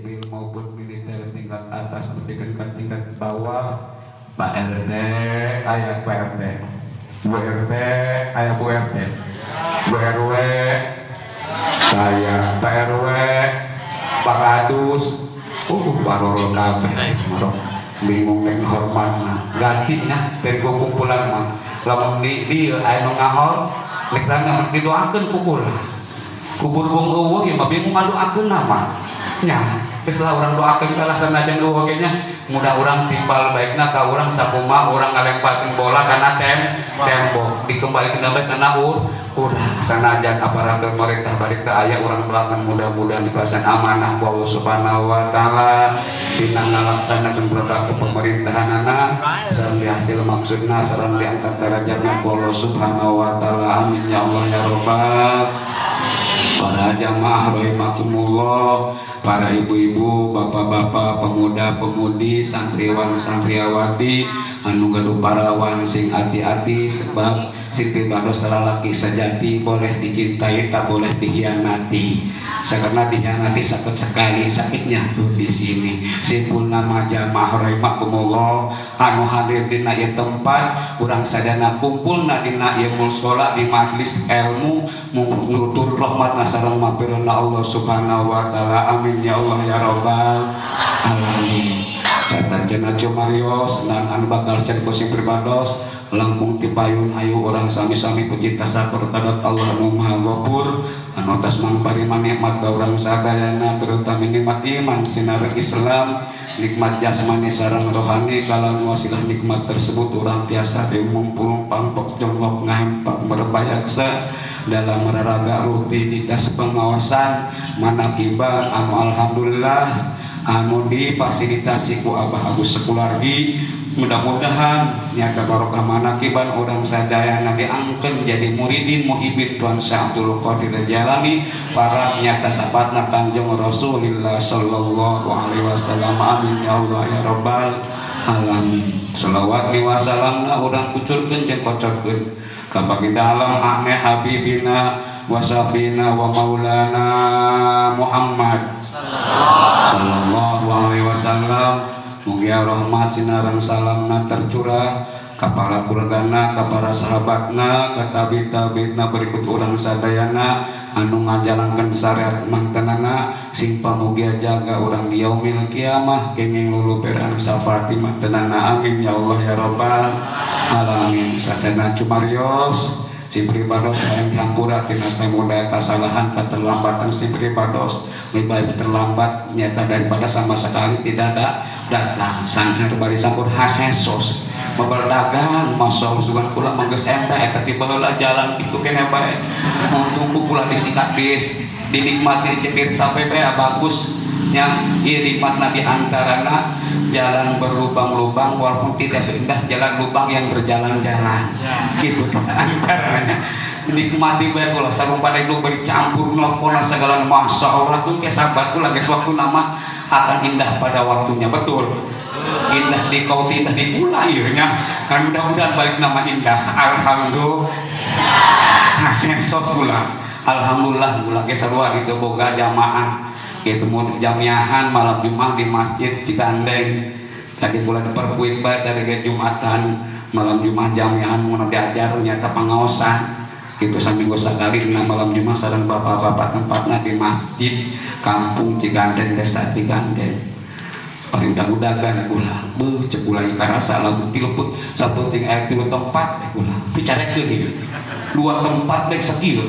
sipil maupun militer, tingkat atas sampai ke tingkat bawah. Pak RT, aya Pak RT, Bu RT, aya Bu RT, Bu RW, saya Pak RW, Pak Kadus, baroro kabeh, bingung nek hormatna ganti nya dari kumpulan mah. Lamun di dieu aya nu ngahor nek rame didoakeun ku kula, kubur bung eueuh ya mah bingung ngadoakeun mah nya. Geus lah, urang doakeun kalah sanajan eueuh ge nya. Mudah urang timbal baikna ka urang sakumaha urang ngalemparkeun bola kana tembok, dikembalikan baik kana urang. Sanajan aparat pemerintah balik teu aya, urang doakeun mudah-mudahan dipasihan amanah ku Allah Subhanahu wa Taala dina ngalaksanakeun produk kepemerintahanana, sareng dihasil maksudna, sareng diangkat derajatna ku Allah Subhanahu wa Taala. Amin ya Allah ya Rabbal. Para jamaah rahimakumullah, para ibu-ibu, bapak-bapak, pemuda-pemudi, santriwan santriawati anu gaduh parawan, sing hati-hati, sebab sing pribados lalaki sejati boleh dicintai, tak boleh dikhianati. Karena dikhianati sakit sekali, sakitnya tuh di sini. Simpul nama jamaah rahimakumullah anu hadir dina ieu tempat, urang sadana kumpulna dina ieu mushola, di majlis ilmu, nutur rahmat sareng magfirahna Allah Subhanahu wa Taala. Amin ya Allah ya Rabbal alamin. Satacana cumarios dan anu bakal ku sing pribados langkung tipayun, hayu urang sami-sami puji tasakur kadat Allah anu Maha Ghafur anu atas mangparima nikmat ka urang sadayana, terutama nikmat iman sinareng Islam, nikmat jasmani sareng rohani. Kalawan wasilah nikmat tersebut urang tiasa diumumpulung pangpok jonggok ngahempak merbayaksa dalam meraraga rutinitas pengawasan manakiban anu alhamdulillah anu difasilitasi ku Abah Agus Sekulargi. Mudah-mudahan nyata barokah manakiban urang sadayana diangkeun jadi muridin muhibin Tuan Syekh Abdul Qadir Jailani, para nyata sapatna Kanjeng Rasulullah sallallahu alaihi wasallam. Amin ya Allah ya Rabbal alamin. Salawat li wasalamna urang kucurkeun jeung kocorkeun ka baginda alam ane habibina wa safina wa maulana Muhammad sallallahu alaihi wasallam. Mugia rahmat sinareng salamna tercurah ka para keluargana, ka para sahabatna, ka tabi-tabitna, berikut urang sadayana anu ngajalankeun syariat mantenana. Sing pamugia jaga urang di yaumil kiamah kenging luluperan syafaat mantenana. Amin ya Allah ya Rabbal alamin. Sadayana cumarios si pribados hayang dihampura tina samuda kesalahan keterlambatan si pribados. Lebih baik terlambat nyata daripada sama sekali tidak ada datang. Sangher bari sampur hasesos berdagang, masya Allah, sugan kula mangges enta eta tiba heula jalan kitu keneh bae. Untung ku kula disikat bis dinikmati jepir sampai bae bagus nya. Ieu nikmatna di antarana jalan berlubang-lubang, walaupun tidak seindah jalan lubang yang berjalan-jalan gitu. Di antaranya nikmati bae kula sareng pada itu bercampur nelponan segala. Masya Allah tuh kayak sahabat kula geus waktu nama akan indah pada waktunya. Betul, indah di kau, indah di kula ieu nya kan. Mudah-mudahan balik nama indah. Alhamdulillah, hasensos kula. Alhamdulillah kula ge sarua gitu, boga jamaah gitu, mau jamiahan malam Jumat di Masjid Cigandeng. Tadi bulan diperkuit bae dari ke Jumatan, malam Jumat jamiahan, mau diajar nyata pengaosan gitu, saminggu sekali dina malam Jumat sareng bapak-bapak tempatnya di masjid Kampung Cigandeng, Desa Cigandeng. Paling udagan kula beuh cek kula karasa lamun tilu sapenting aya tilu tempat eh kula bicarekeun ieu dua tempat baik sakieu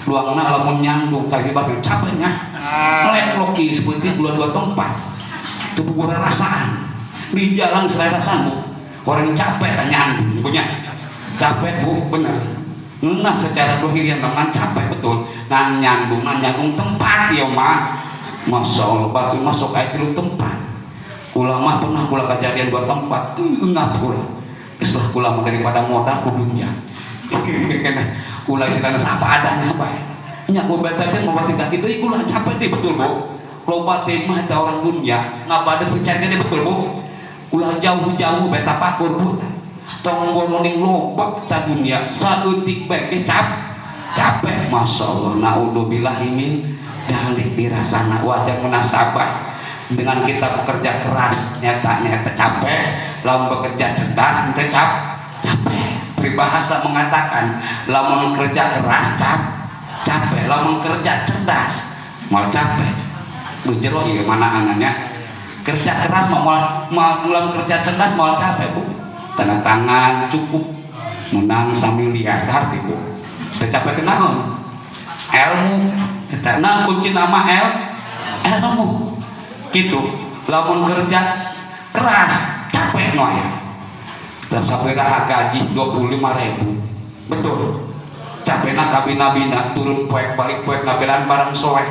luangna. Lamun nyandung kaki batu capeknya melek loki seperti dua dua tempat itu buku rasaan di jalan selera sanggup orang capek tak nyandung punya capek, Bu. Bener. Nah, secara dohirian memang capek betul. Nah, nyandung, nah, nyandung tempat ya mah masya Allah batu masuk air tilu tempat. Ulama pernah pula kejadian dua tempat enggak pula keslah kula daripada modal kudunya kula istilahnya apa adanya bae nya. Ku beta teh mau tingkah kitu kula capek teh. Betul, Bu. Loba teh mah eta orang dunia ngabade percaya teh. Betul, Bu. Ulah jauh-jauh beta pakur, Bu. Tong boroning loba ta dunia saeutik bae ge capek. Masya Allah, naudzubillah min dalik dirasana wajar munasabah. Dengan kita bekerja keras nyata nyata capek, lamun bekerja cerdas ente capek. Peribahasa mengatakan lamun kerja keras capek, lamun kerja cerdas mau capek. Bujero ieu mana ananya? Kerja keras mau mau, lamun kerja cerdas mau capek, Bu. Tanda tangan cukup menang sambil lihat hati, Bu. Teu capek kenaon? Ilmu. Kita nah kunci nama ilmu gitu. Lamun kerja keras capek no ya, sampai gaji 25 ribu, betul, capek. Nak kabina-bina turun poek balik poek ngabelan barang soek,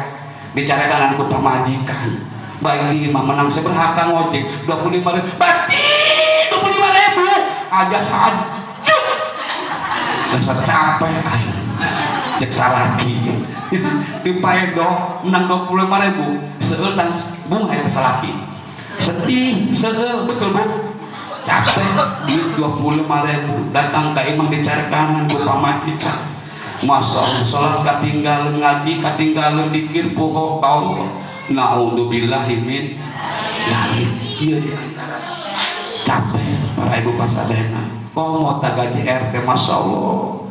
dicarekan ku pamajikan. Baik di imah menang seberapa ngojek 25 ribu, berarti 25 ribu aja aja dasar capek. Ayo cek salaki di paedo menang 25 ribu, seueur tang bunga ya, salaki sedih seueur. Betul, Bu, capek. Duit 25 ribu datang ke imah dicarekan ku pamajikan. Masa Allah, sholat katinggalan, ngaji katinggalan, dikir poho ka Allah. Naudzubillahi min dzalik. Ieu di antara capek para ibu pasadena. Komo tak gaji RT, Masya Allah,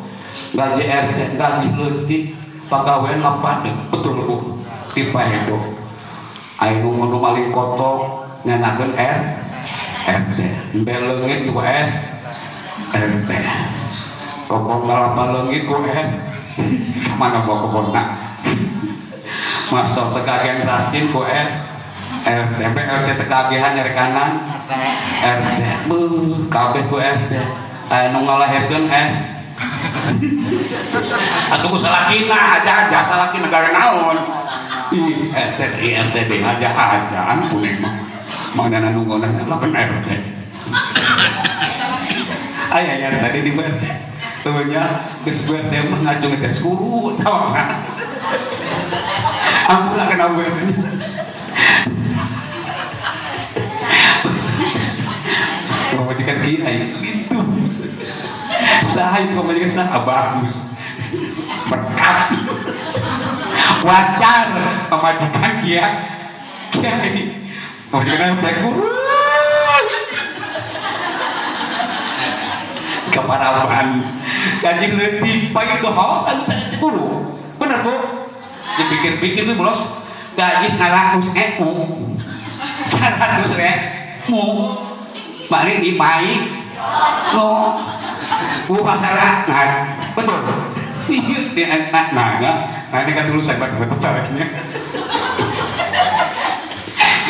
gaji RT gaji leutik, pegawai ngapadek. Betul, Bu? Di paedo aya nu maling kotok nyanakeun RT, embe leungit ku RT, kobong kalapa leungit ku R mana bawa kebonna, masuk tekagihan raskin ku RT, embe RT tekagihan nyari kanan RT, beuh, kabeh ku RT. Aya nu ngalahirkeun atuh ku salakina aja aja, salakina gawe naon? Ih, RT RT aja aja ampun mah mana nunggu lah kan RT aya ya tadi di RT tuhnya geus RT mah ngajung teh guru tahu. Ampun lah kena RT. Pemajikan kiai itu sah itu, pemajikan sah, bagus, berkat, wajar pemajikan kiai kiai, pemajikan yang guru keparaban gaji leutik pagi ke haus anu teh guru. Bener, Bu? Dipikir-pikir tuh bos, gaji 100 ewu, 100 ribu balik di pai no bu masalah. Nah, betul di nah nah nah ini kan dulu saya betul lagi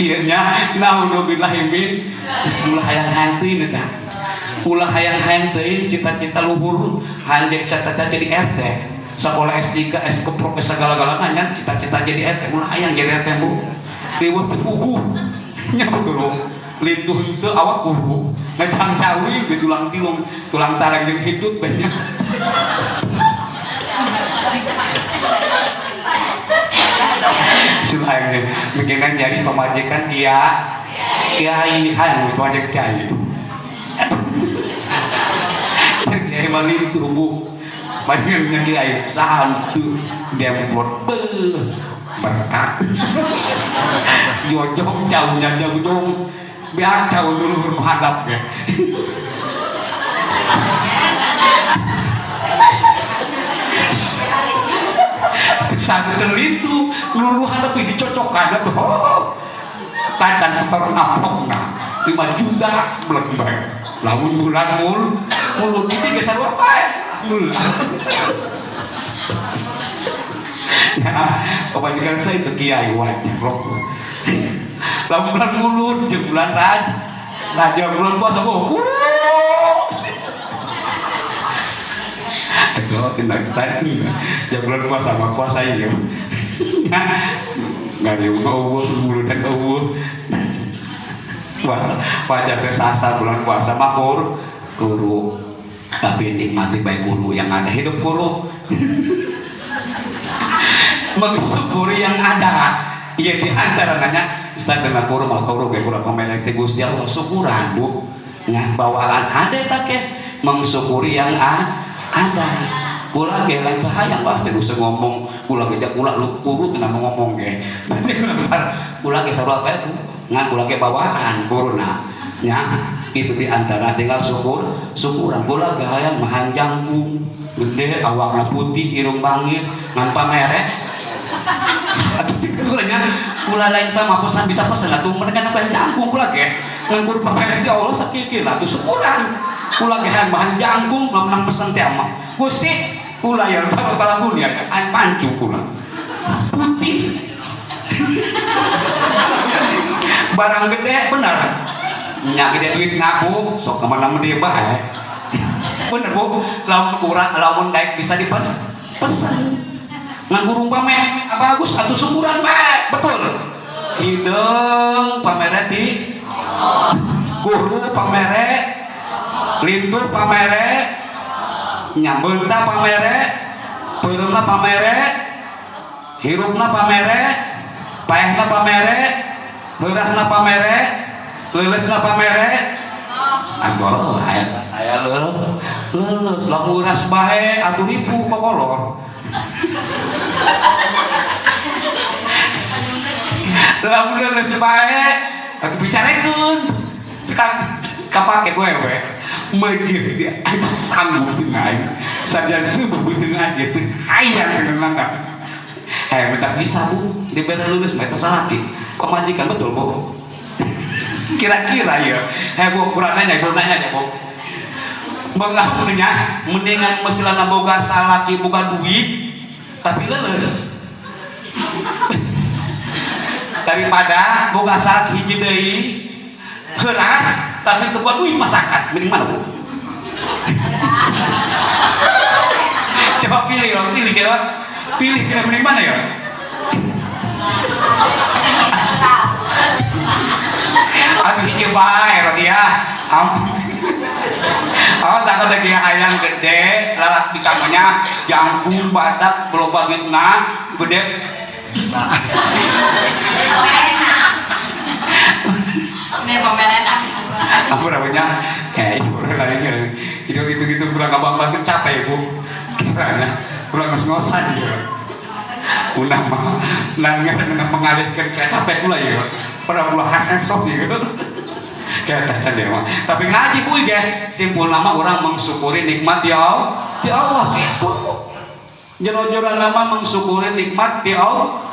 iya nya. Naudzubillahi min bismillah. Hayang hayang teuing eta ulah hayang hayang teuing cita-cita luhur, hayang jadi cita-cita jadi RT, sekolah S3 S keprok S segala-galanya nya, cita-cita jadi RT. Ulah hayang jadi RT, Bu. Riweuh teu puguh nya, betul. Lintuh henteu awak guru ngajang cawi di tulang tilung tulang talang jeung hitut banyak. Selain bikinan jadi pemajikan dia kiai, hayang pemajikan kiai, kiai mah lintuh, Bu. Majikan kiai sahantu dempot, beuh, berkat jojong jauhnya jauh biar jauh dulu menghadap ya. Santel itu lulu hadap dicocokkan tuh, oh, tacan setor napok nah 5 juta belek lamun bulan mul mulut ini geser apa mul ya. Kebanyakan saya itu kiai wajar loh. Lamun bulan mulut jeung bulan raja bulan puasa oh. Aduh, tindak tadi ya bulan puasa mah puasa iya. Nggak ada eueuh mulut dan eueuh. Puasa wajar ke sasa bulan puasa mah guru, tapi nikmati baik guru yang ada, hidup guru mensyukuri yang ada. Iya, di antara nanya Ustaz dengan guru mah guru ge kurang pamelek teh Gusti Allah syukuran, Bu, nya bawaan ada tak ke mensyukuri yang ada. Kula ge lain hayang wah teh ngomong Kula ge kula lu kurut na ngomong ge. Kula ge sarua bae Bu. Ngan kula ge bawaan kuruna. Nya itu di antara tinggal syukur, syukuran kula ge hayang mah jangkung gede awakna putih irung bangir ngan pamere. Sebenarnya kula lain pa mah pesan bisa pesan atuh mereka apa jangkung kula ge. Ngan kudu pamere di Allah sakikir atuh syukuran. Kula ge hayang bahan jangkung menang pesen teh mah. Gusti kula ya kepala ya pancu kula putih barang gede bener nya gede duit ngaku sok kemana mana bae bener Bu lamun kurang lamun daek bisa dipes pesen ngan burung pamer bagus satu syukuran bae betul hideung pamere di guru pamere lintur pamere nyambeunta pamere peureumna pamere hirupna pamere paehna pamere beurasna pamere leuleusna pamere aduh aya saya leuleus lamun uras bae atuh ribu kokolor lamun leuleus bae atuh bicarekeun kapake gue we mejir dia sanggup dengan saja sebuah dengan gitu hayang dengan nanda minta bisa Bu diberi lulus mereka salah ki pemajikan betul Bu kira-kira ya Bu kurang nanya ya Bu mengakunya mendingan mesilana boga salaki boga duit tapi lulus daripada boga salaki hiji deui keras tapi kebuat duit masakan mending mana Bu? Coba pilih ya, pilih kira pilih kira mending mana ya? Aduh hiji bae dia. Ampun. Oh takut lagi hayang gede, lalak di kamarnya jangkung badak loba duitna gede. Aku namanya kayak ibu lainnya itu gitu gitu kurang abang banget capek Bu kiranya kurang ngos-ngosan ya unah mah nangis mengalihkan kayak capek pula ya pada pula hasil sok ya kayak tacan dia mah tapi ngaji Bu ya simpul nama orang mensyukuri nikmat ya Allah gitu jero-jero nama mensyukuri nikmat di Allah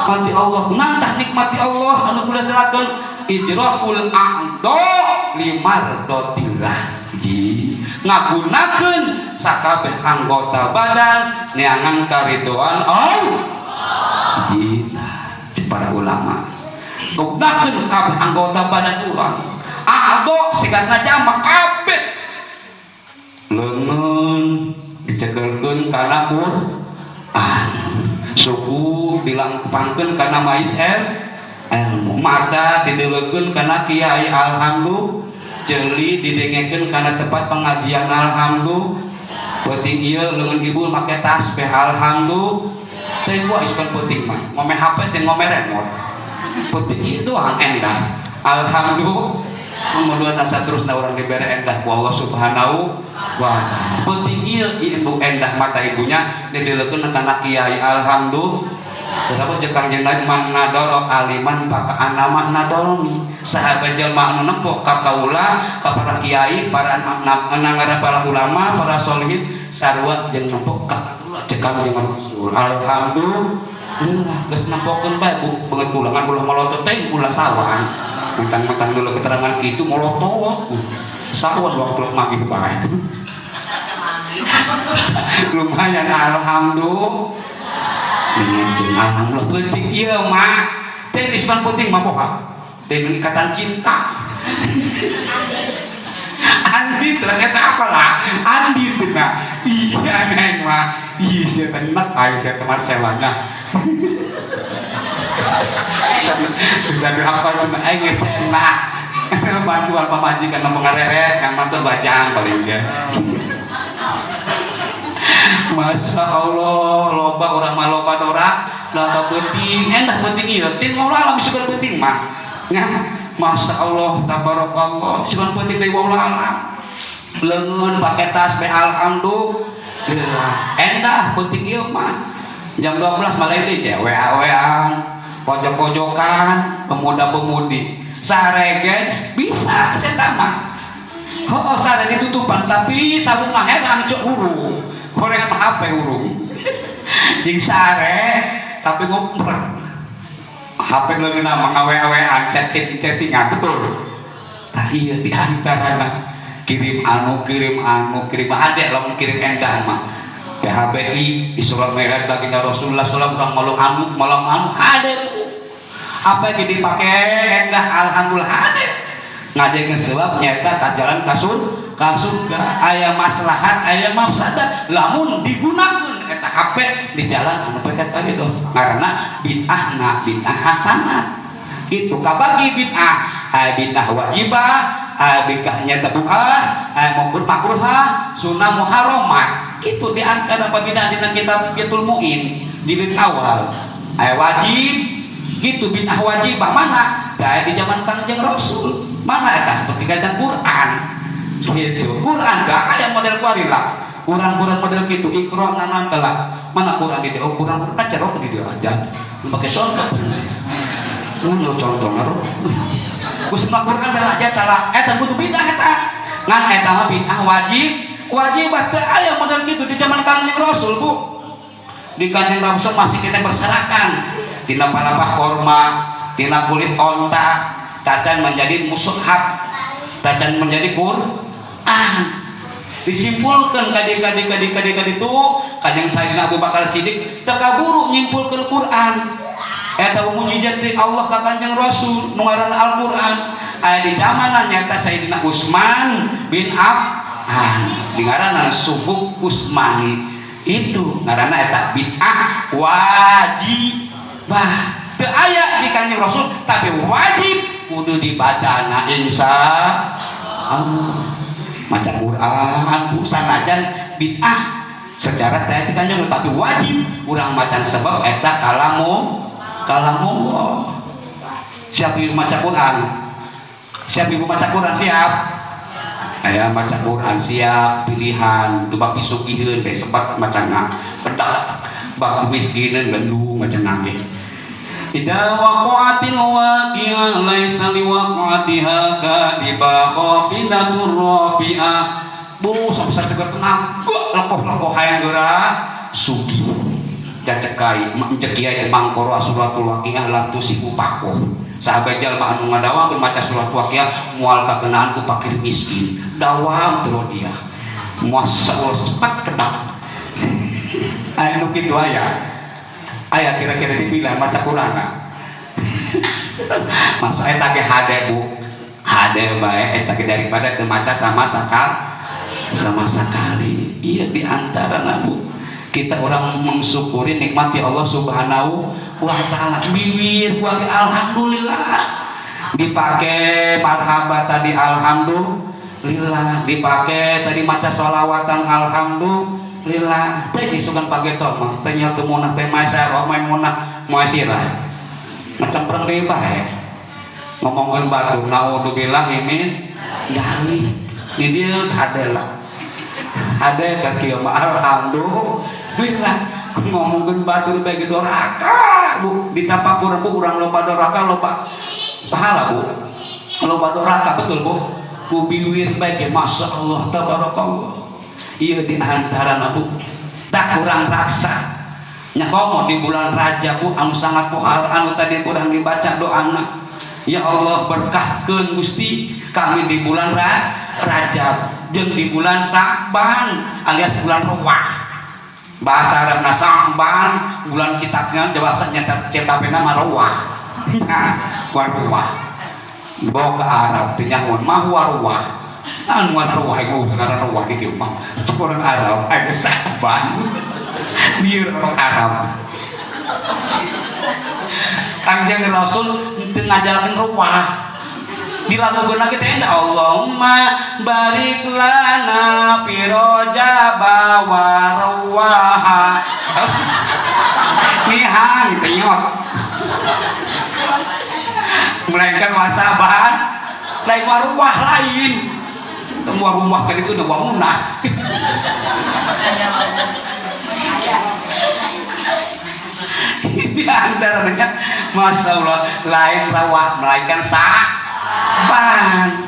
nikmat Allah nantah nikmat di Allah anu kula telakeun ijrahul a'dha limardotillah ji ngagunakeun sakabeh anggota badan neangan karidoan Allah ji para ulama gunakeun kabeh anggota badan urang a'dha sigatna jamak kabeh leungeun dicekelkeun kana Quran suku dilangpangkeun kana mais ilmu mata dideulekeun kana kiai alhamdulillah jeli didengekeun kana tempat pengajian alhamdulillah penting ieu leungeun ibu make tasbih alhamdulillah teh gua iskan penting mah ngome HP teh ngome remote penting ieu doang endah alhamdulillah kemudian asa terusna urang dibere endah ku Allah Subhanahu wa taala penting ieu ibu endah mata ibunya dideulekeun kana kiai alhamdulillah sebab jeung Kangjeng Nabi man nadoro aliman paka anama nadoromi sahabat jelema anu nempo ka kaula ka para kiai para nangaran para ulama para solihin sarua jeung nempo ka jeung Kangjeng Rasul alhamdulillah geus nempokeun bae Bu beungeut kula ngan ulah molotot teh ulah sawan mentang-mentang dulu keterangan kitu molotot sawan waktu magih bae lumayan alhamdulillah alhamdulillah penting iya mah teh isman penting mah poha dengan ikatan cinta Andi terus eta apa lah Andi teh nah iya neng mah iya sia teh enak ayo sia teh Marcelanya bisa dihafal mah aing geus enak bantuan pamajikan nu ngareret yang mantu bajang paling ge. Masya Allah loba orang mah loba dora loba penting endah penting ieu tin ngolah alam syukur penting mah nya Masya Allah tabarakallah syukur penting deui wallah alam leungeun pake tasbih alhamdulillah endah penting ieu mah Jam 12 malah itu WA-WA, pojok-pojokan, pemuda-pemudi. Sare ge bisa saya mah. Oh, sare ditutupan tapi sarung mah herang cok hurung. Gorengan HP hurung. Jeung sare tapi ngumprek. HP lagi nama ngawe-awean chatting-chattingan, betul. Tah iya di antara kirim anu, kirim anu, kirim hade lamun kirim endah mah. PHBI Isra Mi'raj baginda Rasulullah sallallahu alaihi malam anu, malam anu hade. Apa yang dipakai endah, alhamdulillah hade. Ngajeun sebab nyata ka jalan kasur ka surga, aya maslahat aya mafsadat lamun digunakeun eta HP di jalan anu peket tadi tuh, karena bid'ahna bid'ah hasanah. Itu kabagi bid'ah, aya bid'ah wajibah, aya bid'ah nyata bid'ah, aya maupun makruhah, sunnah, muharramah. Itu di antara pembinaan dina kitab Fathul Muin jilid awal. Aya wajib gitu, bid'ah wajibah mana daya di zaman Kangjeng Rasul, mana eta seperti kajian Quran gitu. Quran gak ada model kuari lah, Quran-Quran model gitu ikro nanan lah. Mana Quran di dia? Oh, Quran Quran cerok di dia aja pakai contoh. Ngono contoh ngaruh. Gus mah Quran bela aja salah eta kudu bid'ah, eta ngan eta mah bid'ah wajib wajib teu aya model gitu di zaman Kangjeng Rasul, Bu. Di Kanjeng Rasul masih kita berserakan tina palapah korma, tina kulit onta, tacan menjadi mushaf, tacan menjadi Quran. Disimpulkan kadi kadi kadi kadi kadi itu Kanjeng Sayyidina Abu Bakar Siddiq teu kaburu nyimpulkeun Quran. Eta mujizat ti Allah ka Kanjeng Rasul nu ngaranna Al-Qur'an. Aya di zamanan nyata Sayyidina Utsman bin Affan, di ngaranna Suhuf Utsmani. Itu ngaranna eta bid'ah wajibah, teu aya di Kanjeng Rasul tapi wajib kudu dibacana, insya Allah. Maca Quran, Bu, sanajan bid'ah secara teh di Kanjeng, tapi wajib urang maca sebab eta kalamu kalamullah. Siap ibu maca Quran? Siap ibu maca Quran? Siap? Aya maca Quran siap pilihan tu bab disugiheun bae sebat macana pedak, bab miskineun gendung macana ge. Idza waqa'atil waqi'ah laisa liwaqa'atiha kadiba khafidatur rafi'ah. Bu, sok tegar tenang. Lekoh-lekoh hayang geura sugih. Cacekai cek kiai mangkoro suratul waqiah lam tusibu pakoh. Sahabat jalma anu ngadawam maca surat waqiah moal kakenaan ku fakir miskin. Dawam terus dia. Moal cepat kedak. Aya nu kitu aya. Aya kira-kira dibilang maca Quran. Masa eta ge hade, Bu. Hade bae eta ge daripada teu maca sama sakali, sama sekali. Iya di antara, Bu, kita orang mensyukuri nikmati Allah Subhanahu wa taala. Biwir kuari alhamdulillah, dipakai marhaba tadi alhamdulillah, dipakai tadi maca sholawatan alhamdulillah. Teh disugan pageto mah teh nya teu munah teh maisarah maimunah muasirah macam perang deui bae ngomongkeun batur, naudzubillah min dzalik. Di dieu adalah ada ka kieu mah alhamdulillah ngomongkeun batur bae doraka, Bu. Ditapakur, Bu, urang loba doraka loba pahala, Bu. Loba doraka, betul, Bu. Ku biwir bae ge masya Allah tabarakallah. Ieu di antara, Bu, tak kurang raksa nya komo di bulan Rajab, Bu, anu sangat pohal anu tadi kurang dibaca doana, ya Allah berkahkeun Gusti kami di bulan Rajab jeung di bulan Sa'ban alias bulan Ruwah. Bahasa Arabna Sa'ban bulan citaknya, bahasa nyata cetakna mah ruwah. Nah, ruwah bawa ke Arab teh nyahoan mah ruwah, anu ruwah iku ngaran ruwah di dieu mah orang Arab aya Sa'ban bieu orang Arab. Kangjeng Rasul teu ngajarkeun ruwah, dilakukan lagi teh Allahumma barik lana fi rajaba wa rawaha nihang tenyot, melainkan wasaban lain waruwah, lain waruwah kan itu udah wamunah. Di antaranya, Masya Allah, lain rawah melainkan Sa'ban.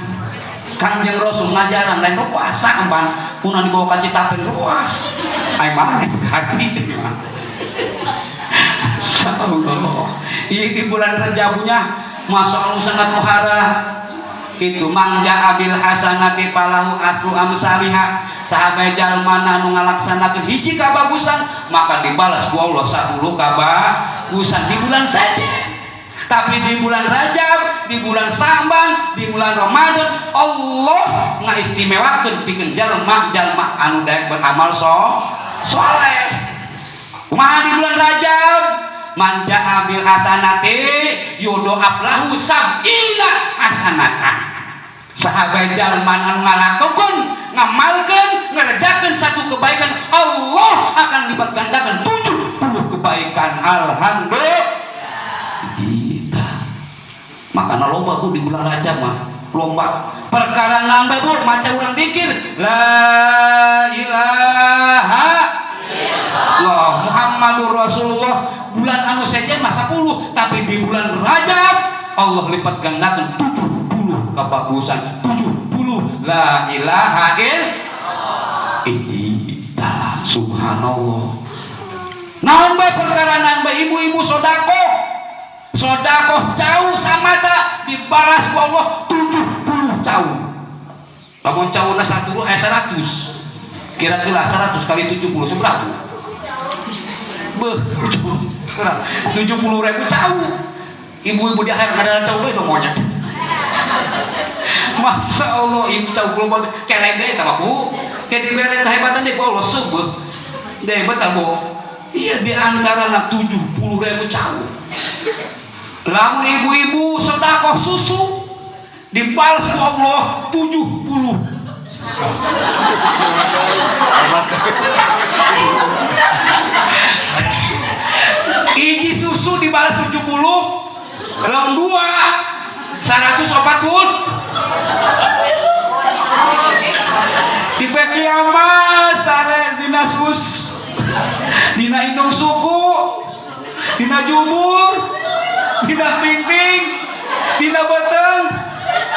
Kanjeng Rasul ngajaran lain ruah Sa'ban, kuna dibawa ka Citapen ruah. Ai mana hati ini mah. Allah. Ini di bulan Rajabnya, Masya Allah, sangat muhara itu. Man ja'a bil hasanati falahu asyru amsaliha. Sahabat jalma anu ngalaksanakeun hiji kabagusan, maka dibalas ku Allah 10 kabagusan di bulan saja. Tapi di bulan Rajab, di bulan Sa'ban, di bulan Ramadan, Allah ngaistimewakeun pikeun jalma-jalma anu daek beramal soleh. Kumaha di bulan Rajab? Man ja'a bil hasanati yudha'af lahu sab'ina hasanatan. Sahabat jalma anu ngalakukeun, ngamalkeun, ngerjakeun satu kebaikan, Allah akan lipat gandakan 70 kebaikan. Alhamdulillah. Kita makana loba, Bu, di bulan Rajab mah lomba perkara nambah, Bu. Maca urang dikir la ilaha illallah Muhammadur Rasulullah, bulan anu sejen mah 10, tapi di bulan Rajab Allah lipat gandakan 70 kebagusan, 70 la ilaha illallah. Ini subhanallah. Naon bae perkara nambah, ibu-ibu sodakoh, sodakoh cau samata dibalas ku Allah 70 cau. Lamun cauna satu 100, kira-kira 100 kali 70 seberapa? Beuh, 70 ribu cau. Ibu-ibu di akhir ada cau itu maunya. Masya Allah, ibu cau global keleng deh sama bu. Kayak diberi kehebatan deh, Allah sebut. Deh, betul, Bu. Iya, di antara anak 70 ribu cau. Lamun ibu-ibu sedekah susu dibalas ku Allah 70. Amat. Iji susu dibalas 70, lamun dua 140. Di kiamat sare dina sus, dina indung suku, dina jumur, dina pingping, dina beteng,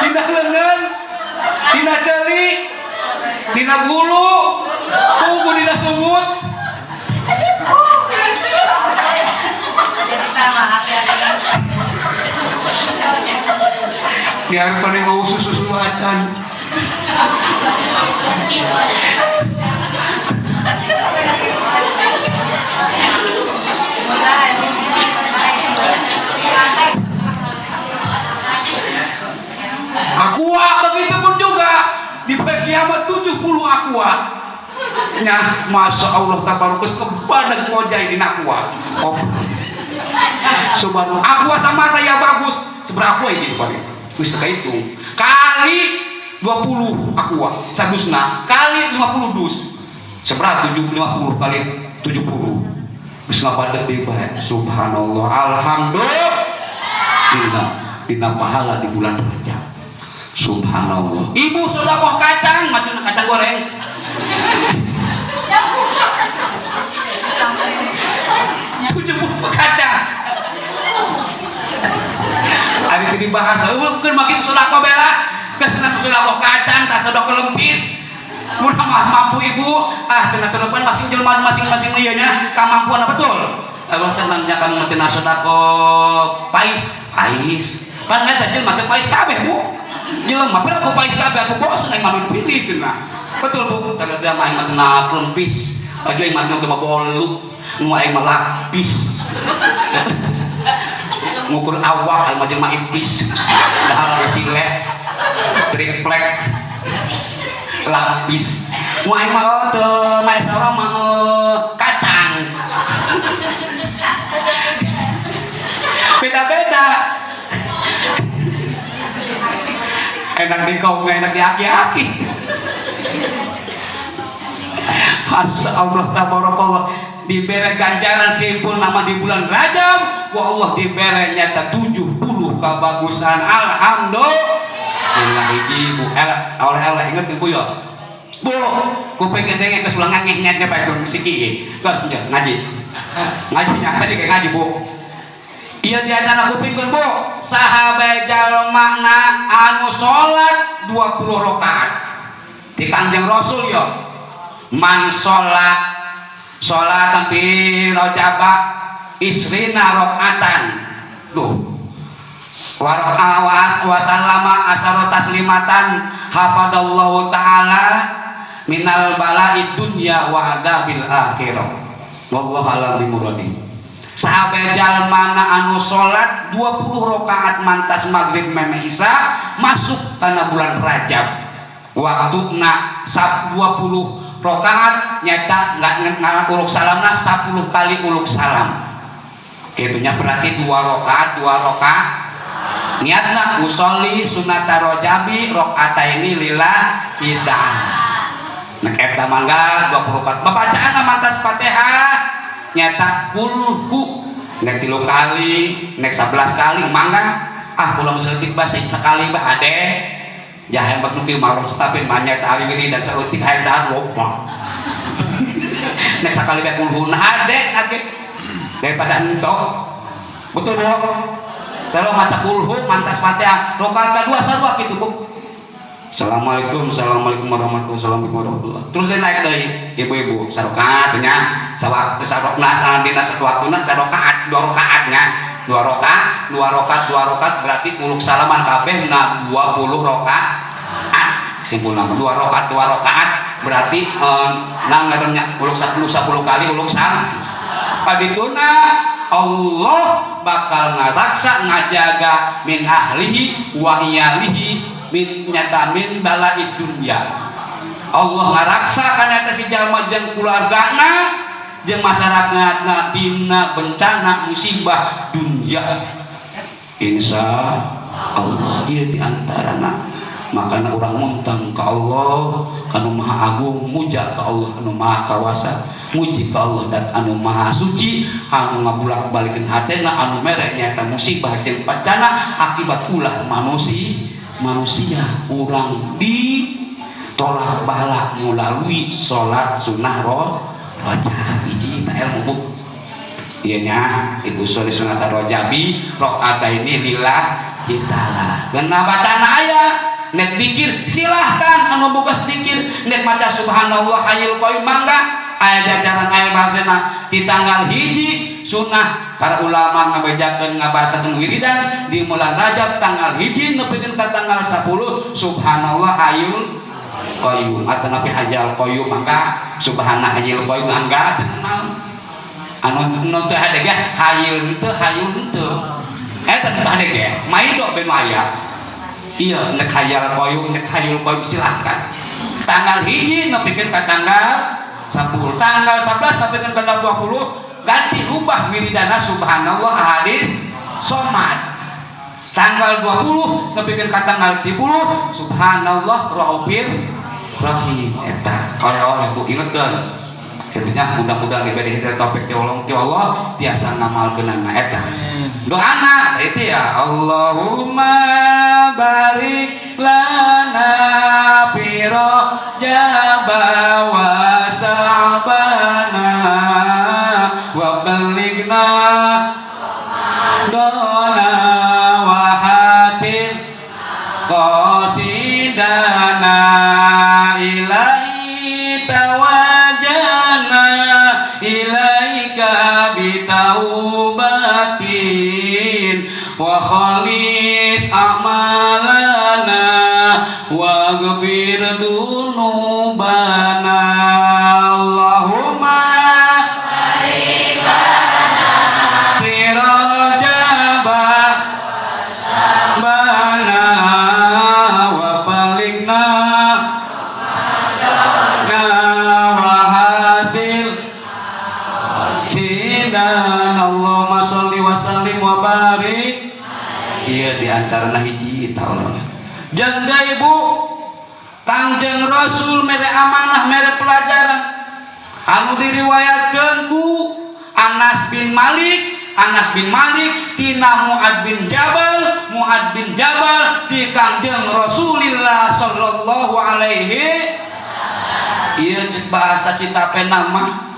dina lengan, dina celi, dina bulu, kubu dina sungut. Jadi sama hati-hati. Biar pada mau susu susu acan. Usaha ini. Aqua begitu pun juga di kiamat 70 aqua. Nyah, Masya Allah tabarukus kepada ngojai di aqua. Oh. Subhanallah. Aqua sama ya bagus. Seberapa aqua ini paling? Wis hitung. Kali 20 aqua sadusna kali 50 dus. Seberapa 750 kali 70? Wis ngapadeuk deui bae. Subhanallah. Alhamdulillah. Dina pahala di bulan Rajab. Subhanallah. Ibu sedekah kacang, macam kacang goreng. 70 kacang. Ari teu dibahas, eueuh keun mah kitu sedekah bela. Geus sedekah kacang, tah sedekah lempis. Mun mah mampu ibu, ah cenah telepon masing jelema masing-masing ieu nya kamampuan, betul. Kalau senangnya kamu mah sedekah pais, pais. Pan eta jelema teu pais kabeh, Bu. Jelema pira ku pais kabeh, aku bosen aing mah pilih cenah. Betul, Bu, kada dia mah aing mah cenah lempis. Aju aing mah nu bolu, nu aing mah lapis. Ngukur awak aing mah jelema ipis. Dahar silet, triplek, lapis. Nu aing mah teu maesara mah kacang. Beda-beda. Enak di kau, enak di aki-aki. Masya Allah tabarakallah, diberi ganjaran simpul nama di bulan Rajab wa Allah diberi nyata 70 kebagusan. Alhamdulillah. Hiji bu elek oleh elek inget ibu ya, bu, ku pengen dengen kesulangan ngeh ngeh bae tuh siki geus ngaji ngaji nya tadi kayak ngaji, Bu. Ieu di antara kupingkeun, Bu, saha bae jalmana anu salat 20 rakaat di Kanjeng Rasul yo, man sholat sholat fi rajaba isrina rakaatan tuh wa wa sallama asyara taslimatan hafadallahu ta'ala minal balaid dunya wa adabil akhirah. Wallahu a'lam bimuradi. Sahabat jalmana anu salat 20 rakaat mantas maghrib meme isya masuk kana bulan Rajab, waktuna 20 rakaat nyata nggak uluk salamna 10 kali uluk salam gitunya, berarti dua rakaat dua rakaat. Niatna usolli sunata rojabi ini lillahi ta'ala. Nek eta mangga 20 rakaat, babacaan mantas Fatihah nyata kulhu, nek 3 kali, nek 11 kali mangga. Ah, kula saeutik bahasa sekali bah ade jahan bak nu kieu maros, tapi manya ari wiridan saeutik hayang dahar loba. Nek sakali bae kulhu nah ade age daripada entok. Betul, Bu? Sarua maca kulhu mantas Fatihah rakaat kedua sarua kitu, Bu. Assalamualaikum, assalamualaikum warahmatullahi, assalamualaikum warahmatullahi. Terus dia naik deui, ibu-ibu, sarakaat nya, sawaktu sarokna dina satuwaktuna sarakaat, dua rakaat nya. Dua rakaat, dua rakaat, dua rakaat berarti uluk salaman kabeh na 20 rakaat. Simpulna dua rakaat, dua rakaat berarti nang ngarannya uluk 10 10 kali uluk salam. Padituna Allah bakal ngaraksa ngajaga min ahlihi wa iyalihi min nyata min balaid dunya. Allah ngaraksa kana eta si jalma jeung keluargana jeung masyarakatna dina bencana musibah dunya, insya Allah. Ieu di antarana makana urang muntang ka Allah anu Maha Agung, muja ka Allah anu Maha Kawasa, muji ka Allah dan anu Maha Suci anu ngabulak balikeun hatena, anu mere nyata musibah jeung bencana akibat ulah manusia manusia. Urang ditolak balak melalui sholat sunnah rojab. Hiji ta ilmu, Bu. Iya nya, ibu, sholat sunat rojabi ini lillahi ta'ala. Kena bacaan aya nek dikir silahkan, anu boga dikir, nek maca subhanallah hayyul qayyum mangga. Aya jajaran, aya bahasana di tanggal 1 sunnah. Para ulama ngabejakeun, ngabahasakeun wiridan di bulan Rajab tanggal 1 nepikeun ka tanggal 10, subhanallah hayyul qayyum atau napi hajal qayyum mangga, subhana hayyul qayyum mangga. Teu naon anu nu teu hade ge, hayyul teu, hayyul teu, eta teu hade ge maido ben aya. Iya, nek hayal qayyum, nek hayyul qayyum silahkan. Tanggal 1 nepikeun ka tanggal 10, tanggal 11 nepikeun ka tanggal 20 ganti ubah wiridana subhanallah ahadis somad. Tanggal 20 nepikeun ka tanggal 30 subhanallah raufir rahim. Eta oleh-oleh, Bu, ingetkeun. Jadinya mudah-mudahan diberi hidayah taufik ya Allah, ya Allah tiasa ngamalkeunana eta. Doana itu ya, Allahumma barik lana fi rajab wa sa'bana wa balighna dona wa hasil qasidana ilahi tawajjahna ilaika bitaubatin wa khalis a'malana wa ghfir dunubana. Allahumma fi rajab bana wa balighna wa hasil sidan. Allahumma sholli wa sallim wa barik. Iya, di antara hiji tahu janda ibu, Kangjeng Rasul mere amanah, mere pelajaran anu diriwayatkeun ku Anas bin Malik, Anas bin Malik tina Muad bin Jabal, Muad bin Jabal di Kangjeng Rasulillah sallallahu alaihi. Iya, cek bahasa Citapena mah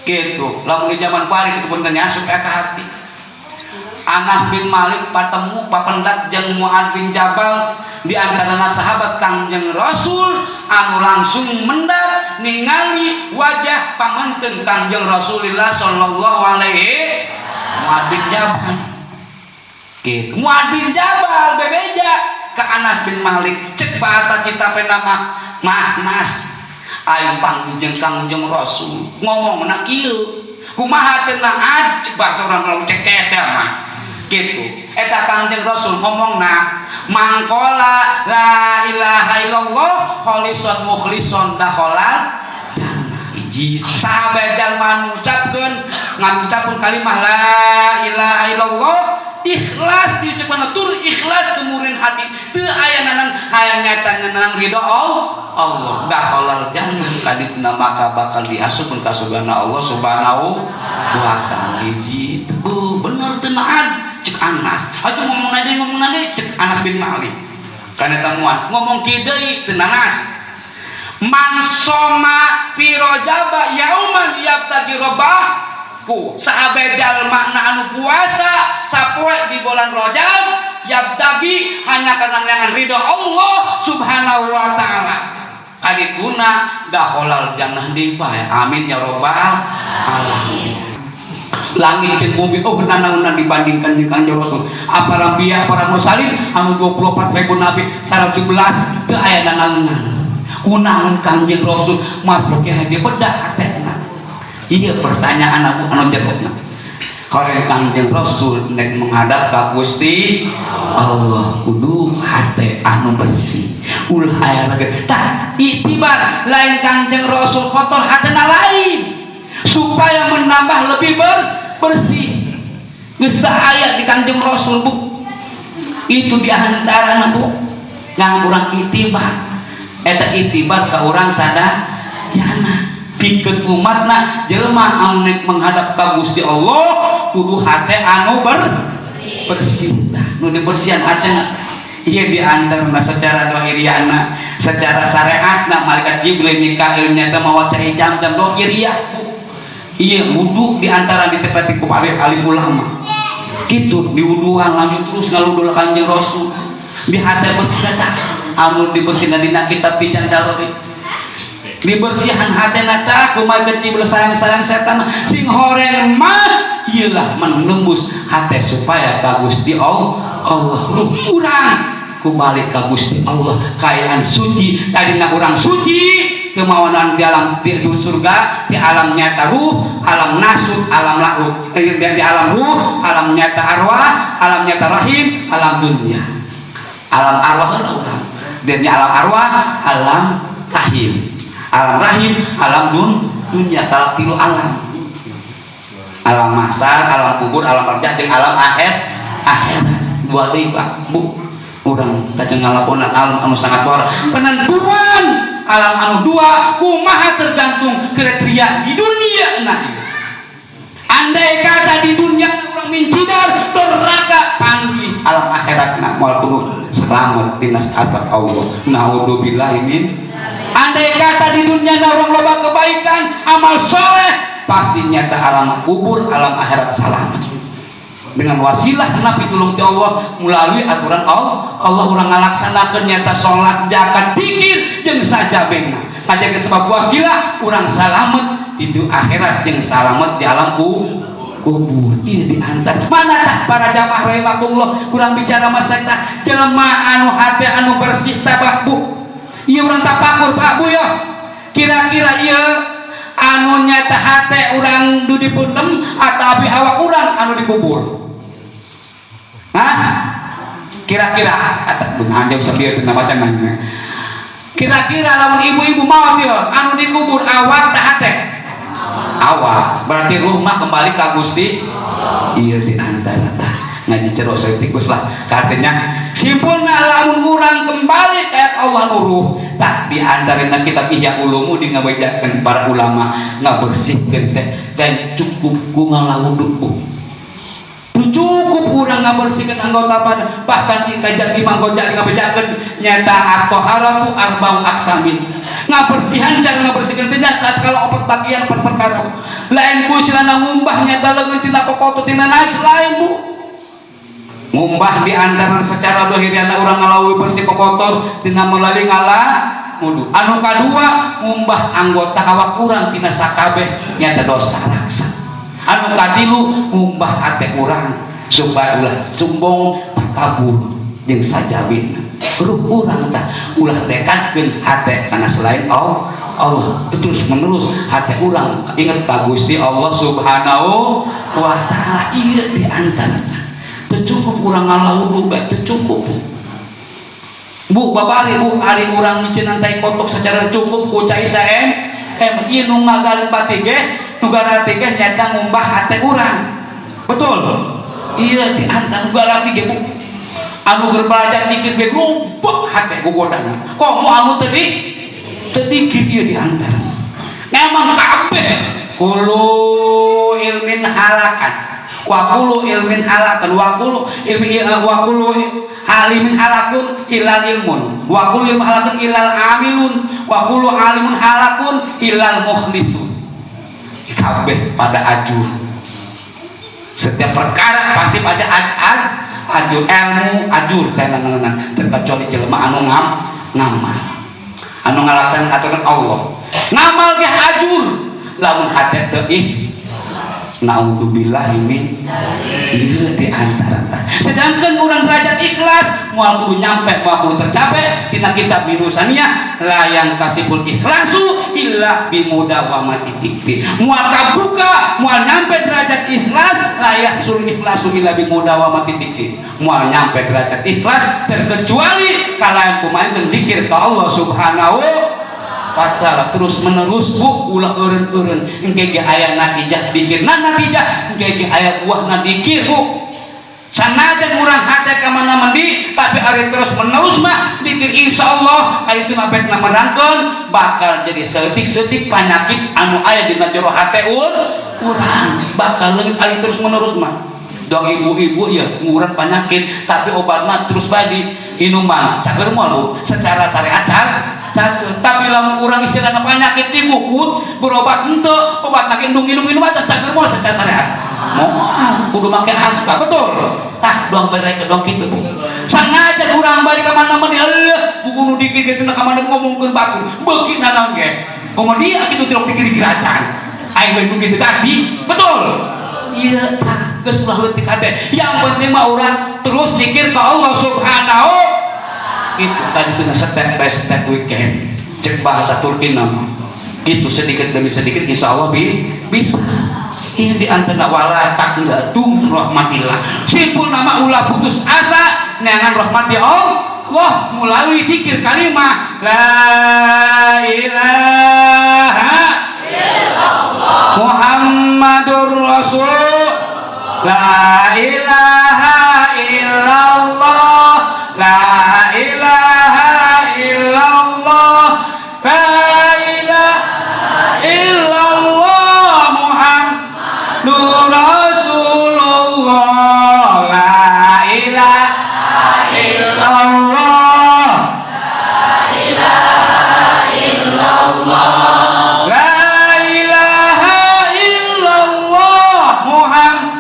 gitu, lamun di zaman kuari itu punten nya, supaya ke hati. Anas bin Malik patemu papendak jeung Muad bin Jabal, di antarana sahabat Kangjeng Rasul anu langsung mendak ningali wajah pamenten Kangjeng Rasulullah sallallahu alaihi. Muad bin Jabal gitu. Muad bin Jabal bebeja ke Anas bin Malik, cek bahasa cita mah, "Mas, mas, aing panggih jeung Kangjeng Rasul." Ngomongna kieu, "Kumaha teh?" Nah, cek bahasa urang cek CS mah gitu. Eta Kangjeng Rasul ngomongna, "Man qola la ilaha illallah kholison mukhlison dakhalal jannah." Hiji, sahabat jalma ngucapkeun, ngucapkeun kalimah la ilaha illallah ikhlas diucapkeun tur ikhlas kemurin hati, teu aya nanan hayang nyata nyenang ridho Allah, Allah dakhalal jannah, kadituna maka bakal diasupkeun ka surgana Allah Subhanahu wa taala. Hiji, "Bener teu, naad?" cek Anas. "Aduh, ngomong aja, ngomong aja," cek Anas bin Malik. Kana temuan ngomong kieu deui teu nanas, "Man soma fi rajaba yauman yabtagi robah ku." Sahabat jalma na anu puasa sapoe di bulan Rajab, yabtagi hanya karena dengan ridho Allah Subhanahu wa taala, kadituna dakhalal jannah di bae. Amin ya robbal alamin. Langit jeung bumi, oh, nanaonan dibandingkan jeung Kanjeng Rasul. Para anbiya, para mursalin anu 24 ribu nabi 117 teu aya nanaonan. Kunaon Kanjeng Rasul masuk kena dibedah hatena? Iya, pertanyaan aku anu jerona. Horeng Kanjeng Rasul nek menghadap ka Gusti Allah kudu hate anu bersih, ulah aya lagi. Tah, itibar lain Kanjeng Rasul kotor hatena, lain supaya menambah lebih bersih. Geus aya di Kanjeng Rasul, Bu. Itu diantara, Bu, yang kurang itibar. Eta itibar ka urang sadayana, pikeun umatna, jelema anu nek menghadap ka Gusti Allah kudu hate anu bersih. Nah, nu dibersihan hatena iya di antarana secara dohiriana, secara syariatna malaikat Jibril, Mikail nyata mawa cai jam-jam dohiriah. Bu, iya, wudu di antara ditepati ku alim ulama gitu, diwuduan lanjut terus ngaludul Kanjeng Rasul di hati bersih. Kata anu dibersihan dina kitab Bijang Darori, dibersihan hati nata ku malaikat Jibril, sayang-sayang setan sing horeng mah iyalah menembus hati supaya ka Gusti Allah. Allah ruh urang ku balik ka Gusti Allah kaayaan suci. Tadina urang suci kemauan di alam di surga, di alam nyata ruh, alam nasut, alam lahut, di alam ruh, alam nyata arwah, alam nyata rahim, alam dunia, alam arwah heula urang dan di alam arwah, alam rahim, alam rahim, alam dunia, talak tilu alam, alam mahsyar, alam kubur, alam barzah jeung alam akhir dua deui. Pak, Bu, urang kajeng ngalakonan alam anu sangat luar penentuan alam anu dua kumaha tergantung kriteria di dunia. Nah, andai kata di dunia urang mincidar doraka, panggih alam akhirat nak moal kudu selamat dinas azab Allah, naudzubillahi min. Andai kata di dunia urang loba kebaikan, amal soleh, pasti nyata alam kubur, alam akhirat selamat dengan wasilah Nabi, tulung ti Allah melalui aturan Allah. Allah urang ngalaksanakeun nyata salat, zakat, pikir jeung sajabena aja ke sebab wasilah urang salamet di akhirat jeung salamet di alam kubur. Ini diantar mana tah, para jamaah rahimakumullah. Kurang bicara masa tah jelema anu hate anu bersih tabah, Bu. Ieu urang tapakur, Pak, Bu, ya. Kira-kira ieu anu nyata hate urang nu dipendem atau abi awak urang anu dikubur? Hah? Kira-kira kata dengan jauh sebiar teu macan. Kira-kira lamun ibu-ibu maot ieu anu dikubur awak tah hate? Awak. Berarti ruh mah kembali ke Gusti. Iya, di antara tah ngaji jero tikus lah. Artinya simpulna lamun urang kembali kayak Allah nuruh tah di antaranya kitab Ihya Ulumuddin ngabejakeun para ulama ngabersihkeun teh dan cukup ku ngalawudu, Bu. Cukup urang ngabersihkeun anggota badan. Bahkan di kajian Imam Ghazali ngabejakeun nyata at-taharatu arba'u aqsamin, ngabersihan, cara ngabersihkeun teh nyata kalau opat bagian, opat perkara. Lain ku istilahna ngumbah nyata leungeun tina kokoto, tina najis, lain, Bu. Ngumbah di antara secara dohiriana urang ngalawi bersih kotor dina melalui ngala wudu. Anu kadua, ngumbah anggota awak urang tina sakabeh nyata dosa raksa. Anu katilu, ngumbah hate urang supaya ulah sombong, takabur jeung sajabina. Ruh urang tah ulah dekatkeun hate kana selain Allah. Allah terus menerus hati urang inget ka Gusti Allah Subhanahu wa Ta'ala. Ieu di antaranya. Teu cukup urang ngala wudu bae, teu cukup, Bu. Babari, Bu, ari urang miceunnan tai kotok secara cukup ku cai saem em. Ieu nu ngagaleuh ge, nu garati ge nyata ngumbah hate urang, betul? Iya, di antara nu garati ge, Bu, anu keur belajar dikir ge lumpek hate gogodana, komo anu teu di teu dikir. Ieu di antara memang kabeh kullu ilmin halakan wa kullu ilmin halakan wa kullu ilmi wa kullu alimin halakun ilal ilmun wa kullu ilmin halakun ilal amilun wa kullu alimun halakun ilal mukhlisun. Kabeh pada ajur, setiap perkara pasti pada ad, ad ajur, ilmu ajur tenang, terkecuali jelema anu ngamal, anu ngalaksanakan aturan Allah. Ngamal ge ajur, lamun hate teu naudzubillah min. Iya, di antara. Sedangkan orang derajat ikhlas moal kudu nyampe, moal kudu tercapai. Dina kitab minusannya, la yankasyiful ikhlasu illa bimudawamati dzikri. Moal kabuka, moal nyampe derajat ikhlas. La yahsul ikhlasu illa bimudawamati dzikri. Moal nyampe derajat ikhlas terkecuali kalayan kumain dikir ka Allah Subhanahu wa Ta'ala terus menerus, Bu. Ulah eureun-eureun, engke ge aya natijah dikir. Nah, natijah engke ge aya buahna dikir, Bu. Sanajan urang hate ka mana mendi, tapi ari terus menerus mah dikir, insyaallah kali itu mah betna menangkeun bakal jadi seeutik-seeutik penyakit anu aya dina jero hate urang bakal leungit ari terus menerus mah. Dong ibu-ibu ya ngurat penyakit, tapi obatna terus bae di inuman, cager moal, Bu? Secara syariat cager, tapi lamun urang istilahna penyakit dibukut berobat henteu, obat make indung minum-minum aja, cager moal secara syariat? Moal, kudu make asbab, betul? Tah, doang balik dong kitu, Bu. Sanajan urang bari ka mana-mana, eueuh buku nu dikir kitu ka mana ngomongkeun batur beuki naon ge, komo dia kitu tilok pikir acan aing we begitu tadi, betul? Iya, tah, geus ulah leutik hate, yang penting mah urang terus zikir ka Allah Subhanahu. Itu tadi tuh step by step weekend, cek bahasa Turki nama gitu, sedikit demi sedikit insya Allah bisa. Ini di antara wala taqnatu rahmatillah. Simpul nama ulah putus asa neangan rahmat ya Allah melalui dikir kalimah la ilaha illallah Muhammadur Rasul. La ilaha illallah, la ilaha illallah, la ilaha illallah Muhammadur Rasulullah. La ilaha illallah, la ilaha illallah Muhammad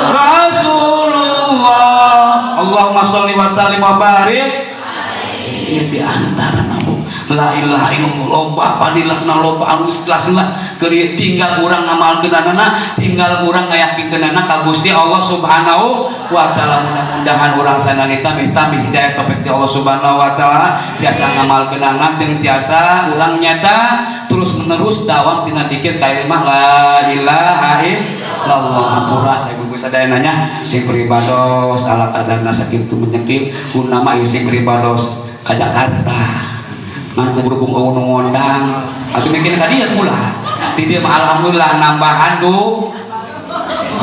Rasulullah. Allahumma sholli wa sallim wa barik. Ini di antara namu la ilaha illallah loba padilahna, loba anu ikhlasna keur tinggal urang ngamalkeunana, tinggal urang ngayakinkeunana ka Gusti Allah Subhanahu wa Taala. Mudah-mudahan urang sananita minta hidayah taufik ti Allah Subhanahu wa Taala, tiasa ngamalkeunana jeung tiasa urang nyata terus menerus dawam tina dikir kalimah la ilaha illallah. Hampura ibu sadaya nanya sing pribados ala kadarna sakitu menyekil kunama ieu sing pribados ka Jakarta ngan berhubung eueuh nu ngondang atuh mikir ka dieu ulah di dieu mah. Alhamdulillah nambahan du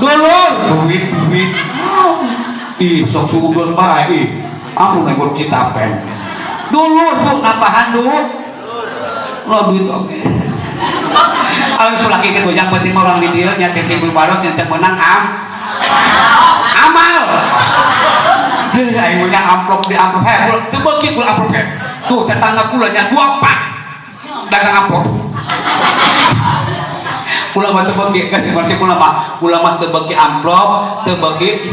dulur duit duit. Ih, sok suudon bae. Ih, ampun nek Citapen dulur, Bu, nambahan du lo duit. Oke, ayo sulaki kitu, yang penting orang di dieu nya teh sing pribados nya teh menang amal. Heuh, aing mah amplop di amplop heh, teu beuki kula amplop heh. Tuh tetangga kula nya dua pak dagang amplop. Kula mah teu beuki kasih masih, kula mah teu beuki amplop, teu beuki.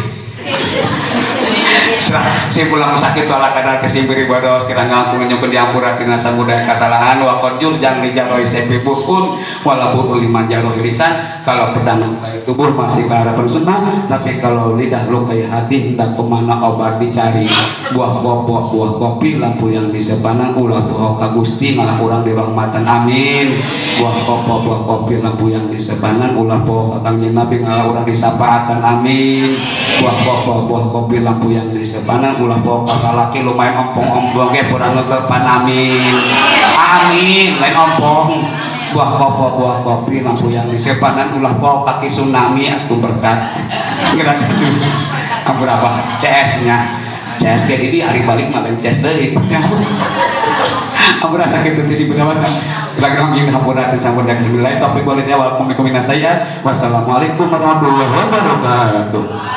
Serah si pulang sakit wala kadar kesimpiri bodos kira ngangkung nyumpun diampura tina samudaya kesalahan. Wa qad jang li jaroi sepi bukun wala bu'u lima jaroh lisan. Kalau pedang lukai tubuh masih ke arah sunnah, tapi kalau lidah lukai hati, hendak kemana obat dicari? Buah kopo, buah kopi, lampu yang disepanan, ulah poho ka Gusti ngalah urang dirahmatan, amin. Buah kopo, buah kopi, lampu yang disepanan, ulah poho ka Kangjeng Nabi ngalah urang disapaatan, amin. Buah kopo, buah kopi, lampu yang disepanan, ulah poho ka salaki lumayan ompong-ompong ge kurang ngekepan, amin, amin. Lain ompong. Buah kopo, buah kopi, lampu yang disepanan, ulah poho kaki tsunami atau berkat kira terus ampun apa CS nya CS kayak ini hari balik malah CS deui. Ampun sakit itu sih berapa kira-kira mungkin hampura dan sampun dan bismillah topik bolehnya. Saya wassalamualaikum warahmatullahi wabarakatuh.